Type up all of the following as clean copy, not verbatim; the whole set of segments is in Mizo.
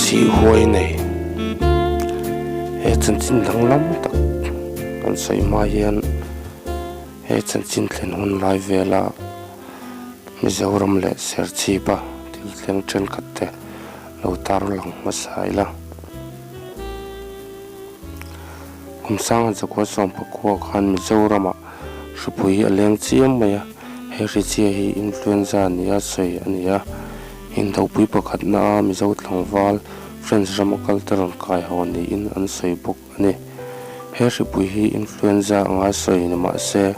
Sihhuai nei he chanchin danglam tak kan sawi hma hian he chanchin thlen hun lai vela Mizoram leh Serchhip a thil thleng thenkhat te lo tar lang hmasa ila. Kum sanga zakua sawmpakua khan Mizoramah hripui a leng chiam mai a, he hrichhia hi influenza nia sawi a ni a. Indopui pakhatna a Mizo tlangval French rama kal te rawn kai haw niin an sawi bawk a ni. He hripui hi influenza anga sawi ni mah se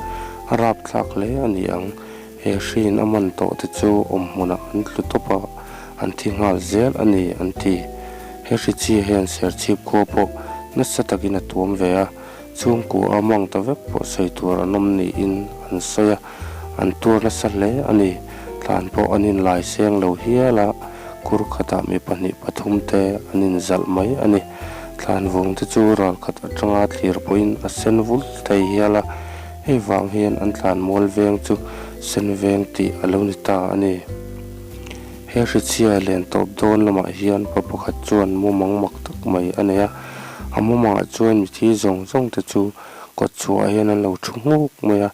a rapthlak hle a ni ang. He hriin a man tawh te chu awm hmunah an tlu tawp a, an thi nghal zel a ni, an ti. He hrichhia hian Serchhip khua pawh nasa takin a tuam ve a, chhungkua a mang ta vek pawh sawi tur an awm niin an sawi a, an tuar nasa hle a ni. Tlan pawh an inlai seng lo hial a, kur khatah mi pahnih pathum te an inzalh mai a ni. Tlan vung te chu ral khat atanga thlir pawhin a sen vul thei hial a, Hei vang hian an tlan mual veng chu sen veng tih a lo ni ta a ni. He hrichhia len tawp dawn lamah hian pa pakhat chuan mumang mak tak mai a nei a. A mumangah chuan mithi zawng zawng te chu kawt chhuahah hian an lo thu nghuk mai a,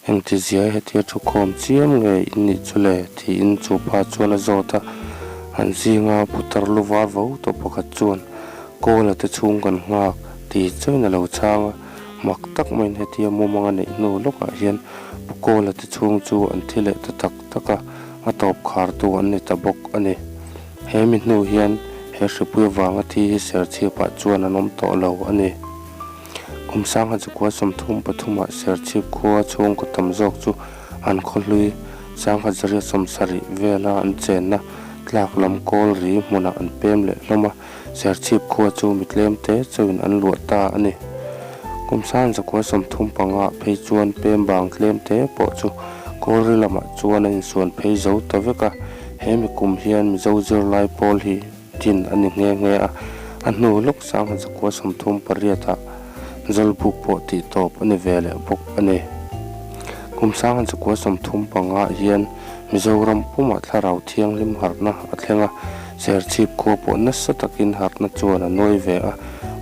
Engti ziai hetia thu khawm chiam nge in nih chu le? tiin chu pa chuan a zawt a. An zinga putar lu var vo tawh pakhat chuan Kawla te chhung kan nghak ti chauhin a lo chhang a. Mak tak maiin hetia mumanga neih hnu lawkah hian Pu Kawla te chhung chu an thi leh ta tak tak a, a tawp khartu an ni ta bawk a ni. He mi hnu hian he hripui avanga thi hi Serchhipah chuan an awm tawh lo a ni. Kum sangha chukua 33 ah Serchhip khua chhungkaw tam zawk chu an khawhlui sangha zariat 70 vela an chenna tlak lam kawl ri hmunah an pem leh hlawm a. Serchhip khua chu mi tlem te chauhin an luah ta a ni. Kum san zakua 35 ah phei chuan pem bang tlem te pawh chu Kawlri lamah chuan a insuan phei zo ta vek a, he mi kum hian Mizo zirlai pawl hi din a ni nghe nghe a, a hnu lawk sangha zakua 38 ah Zawlbuk pawh tih tawp a ni ve leh bawk a ni. Kum sangha zakua 35 ah hian Mizoram pumah thlarau thianghlim harhna a thleng a, Serchhip khua pawh nasa takin harhna chuan a nuai ve a,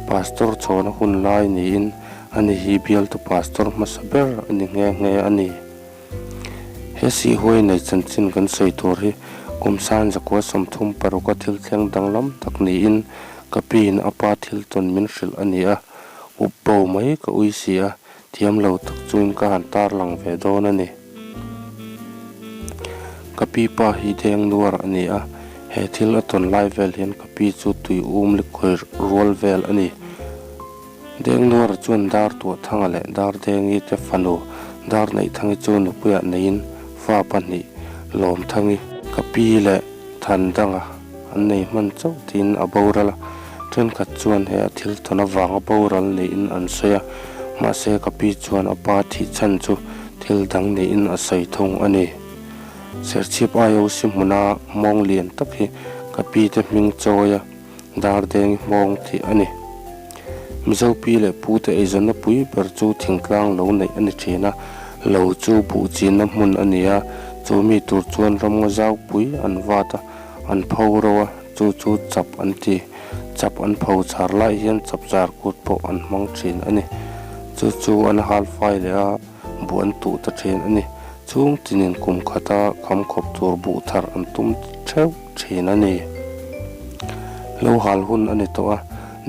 Pastor chhawna hun lai niin ani hi bialtu Pastor hmasa ber a ni nghe nghe a ni. He sihhuai nei chanchin kan sawi tur hi kum san zakua 36 a thil thleng danglam tak niin ka piin a pa thil tawn min hrilh a ni a, up bo mai ka ui si a, Thiam lo tak chuin ka han tarlang ve dawn a ni. Ka pi pa hi deng nuar a ni a, he thil a tawn lai vel hian ka pi chu tui um likawi rual vel a ni. Deng nuar chuan dar tuah thanga leh dar dengi te fanu dar neih thangi chu nupuiah neiin fa pahnih lawm thangi. Ka pi leh than danga an nei hman chauh tiin a boral a, thenkhat chuan he a thil tawn avanga boral niin an sawi a, mahse ka pi chuan a pa thih chhan chu thil dang niin a sawi thung a ni. Serchhip IOC hmuna hmawng lian tak hi ka pi te hming chawi a, dar deng hmawng tih a ni. Mizo pi leh pu te eizawnna pui ber chu thingtlang lo neih a ni thin a, lo chu buh chinna hmun a ni a, chu mi tur chuan ramngaw zau pui an vat a, an pho ro a, chu chu chap an ti. Chap an pho char lai hian chap zar kut pawh an hmang thin a ni. Chu chu an hal fai leh a, buh an tuh ta thin a ni. Chung tinin kum khata kham khawp tur buh thar an tum theuh thin a ni. Lo hal hun a ni tawh a,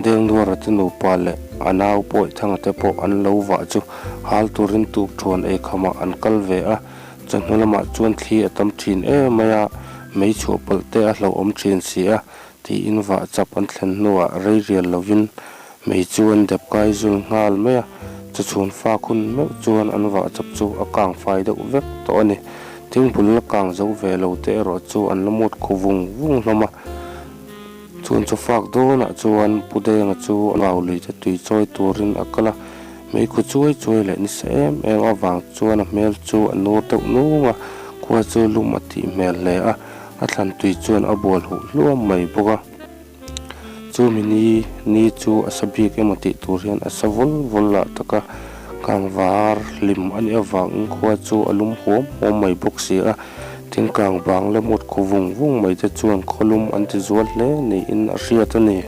Dengnuara te nupa leh a nau Pawihthanga te pawh an lo vah chu hal turin tuk thuan ei khamah an kal ve a, chawhnu lamah chuan thli a tam thin em mai a, mei chhuah palh te a hlauhawm thin si a, tiin vah chap an thlen hnuah rei rial lovin mei chu an dep kai zul nghal mai a, chawchhun fak hun meuh chuan an vah chap chu a kang fai deuh vek tawh a ni. Thingbul la kang zo ve lo te erawh chu an la mut khu vung vung hlawm a. Chhun chaw fak dawnah chuan Pu Denga chu a ngau lui te tui chawi turin a kal a, meikhu chuai chuai leh nisa em em avang chuan a hmel chu a nur deuh nung a, khua chu lum a tih hmel hle a, a thlan tui chuan a bual huh hluam mai bawk a. Chumi ni ni chu a sa bik emaw tih tur hian a sa vul vul lah tak a, kangvar hlim a nih avangin khua chu a lum huam huam mai bawk si a. Thingkang bang la mut khaw vung vung mai te chuan khawlum an ti zual hle niin a hriat a ni.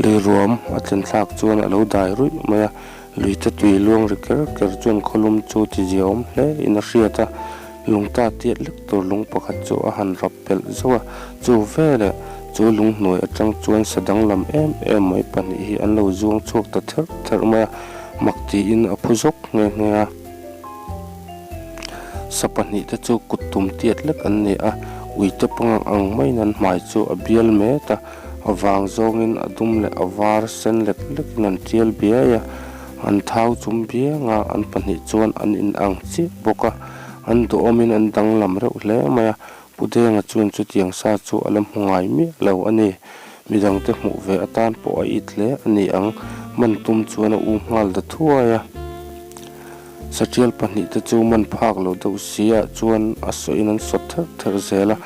Lui ruam a thlen thlak chuan a lo dai ruih mai a, luite tui luang ri ker ker chuan khawlum chu ti ziaawm hle in a hriat a, lungta tiat lek tur lung pakhat chu a han rap pelh zauh a, chu veleh chu lung hnuai atang chuan sa danglam em em mai pahnih hi an lo zuang chhuak ta therh therh mai a, mak tiin a phu zawk nghe nghe a. Sa pahnih te chu kut tum tiat lek an ni a, uite pangang ang maiin an hmai chu a bial met a, a vang zawngin a dum leh a var sen lek lekin an tial biai a, an thau chum biang a, an pahnih chuan an in ang chiah bawk a, an duhawmin an danglam reuh hle mai a, Pu Denga chuan chutiang sa chu a la hmu ngai miah lo a ni. Midangte hmuh ve atan pawh a it hle a ni ang, man tum chuan a u nghal ta thuai a. Satial pahnihte chu man phak lo deuh si ah chuan a sawiin an sawt therh therh zel a,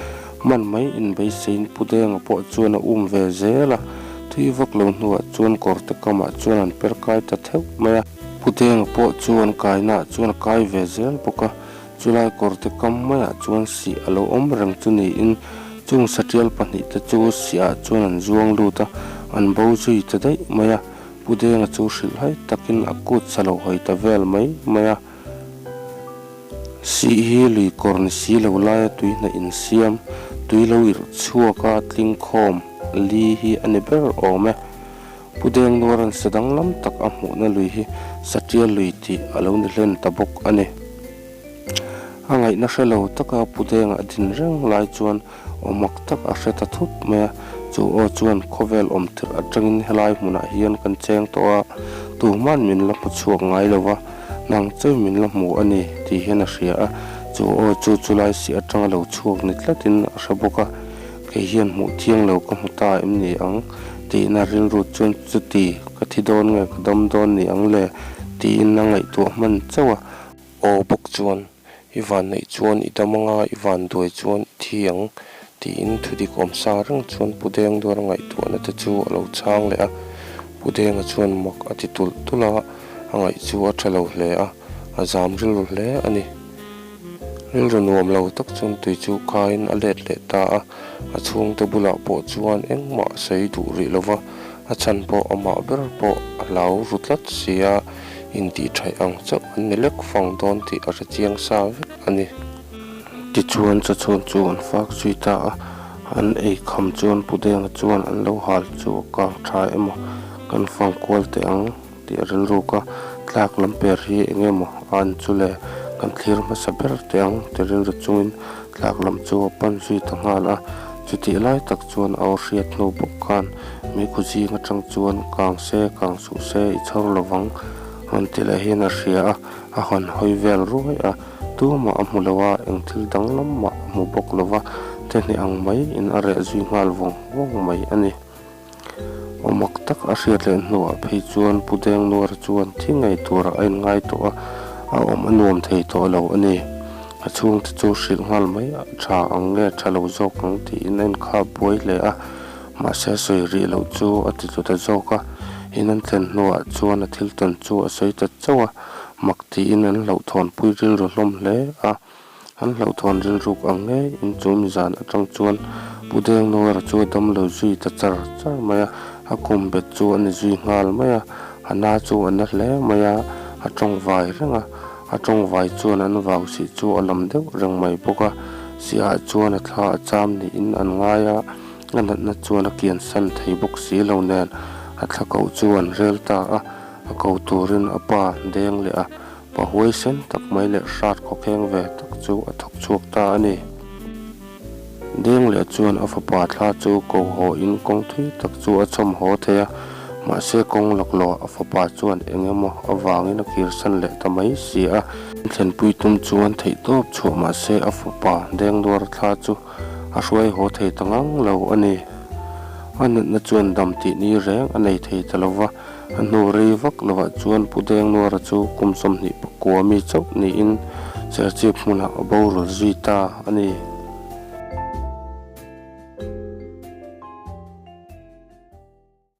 man mai inbeiseiin Pu Denga pawh chuan a um ve zel a, tui vak lo hnuah chuan kawrte kamah chuan an per kai ta theuh mai a. Pu Denga pawh chu an kainaah chuan a kai ve zel bawk a, chulai kawrte kam maiah chuan sih a lo awm reng chu niin chung satial pahnihte chu sih ah chuan an zuang lut a, an bo zui ta daih mai a. Pu Denga chu hrilhhai takin a kut sa lo hawi ta vel mai mai a. Sih hi lui kawr ni si lo laia tui hna insiam, tui lo irh chhuak a tling khawm li hi a ni ber awm e. Pu Deng Nuaran sa danglam tak a hmuhna lui hi Saṭial lui tih a lo ni hlen ta bawk a ni. A ngaihna hre lo taka Pu Denga a din reng lai chuan Aw mak tak a hre ta thut mai a, chu aw chuan khawvel awm tirh atangin helai hmunah hian kan cheng tawh a, tuhman min la hmu chhuak ngai lo va, nang chawi min la hmu a ni tih hian a hria a, chu aw chu chulai si atanga lo chhuak ni tlatin a hre bawk a, kei hian hmuh thiang lo ka hmu ta em ni ang tiin a rilru chuan chuti ka thi dawn nge ka dam dawn ni ang le tiin a ngaihtuah hman chauh a, aw bawk chuan I van neih chuan i dam anga, i van duai chuan i thi ang, tiin thudik awm sa reng chuan Pu Deng duara ngaihtuahna te chu a lo chhang leh a. Pu Denga chuan mak a ti tulh tulh a, a ngaih chu a tha lo hle a, a zam rilru hle a ni. Rilru nuam lo tak chuan tui chu kaiin a let leh ta a, a chhungte bulah pawh chuan engmah a sawi duh rih lo va, a chhan pawh amah ber pawh a hlau ru tlat si a. Intihṭhaih ang chauh an ni lek fang dawn tih a hre chiang sa vek a ni. Tichuan chawchhun chu an fak zui ta a, an ei kham chuan Pu Denga chuan an lo hal chu a kang ṭha emaw kan fang kual teh ang tih a rilruk a, tlak lam per hi eng emaw a an chu le kan thlir hmasa ber teh ang ti rilru chungin tlak lam chu a pan zui ta nghal a, chutih lai tak chuan a aw hriat hnu bawk khan meikhu zing atang chuan kang se kang Suh se i chhawr lovang rawn ti leh hian a hria a, a hawn hawi vel ruai a, tumah a hmu lo a, eng thil danglam mah a hmu bawk lo va, thehne ang mai in a reh zui nghal vawng vawng mai a ni. Aw mak tak a hriat leh hnuah phei chuan Pu Dengnuara chuan thi ngei turah a inngai tawh a, a awm a nuam thei tawh lo a ni. A chhungte chu hrilh nghal mai a tha ang nge tha lo zawk ang tiin a inkhap buai hle a. Mahse sawi rih loh chu a ti tlu ta zawk a, in an thlen hnuah chuan a thil tawn chu a sawi ta chauh a, mak tiin an hlauhthawnpui rilru hlawm hle a. An hlauhthawn rilruk ang ngeiin chu mizan atang chuan Pu Dengnuara chu a dam lo zui ta char char mai a, a kum bet chu a ni zui nghal mai a, a na chu a na hle mai a, a tawngvai reng a, a tawngvai chuan an vau sih chu a lam deuh reng mai bawk a, sihah chuan a thla a cham niin an ngai a. A natna chuan a kian san thei bawk si lo nen a thla koh chu an rel ta a, a ko turin a pa deng leh a, pa huaisen tak mai leh hrat khawkheng ve tak chu a thawk chhuak ta a ni. Deng leh chuan a fapa thla chu ko haw in kawng thui tak chu a chhawm haw thei a, mahse kawng laklawh a fapa chuan eng emaw avangin a kirsan leh ta mai si a. Thlenpui tum chuan theihtawp chhuah mahse a fapa deng nuar thla chu A hruai haw thei ta ngang lo a ni. A natna chuan dam tih ni reng a nei thei ta lo va, a hnu rei vak lovah chuan Pu Dengnuara chu kum 24 mi chauh niin Serchhip hmunah a boral zui ta a ni.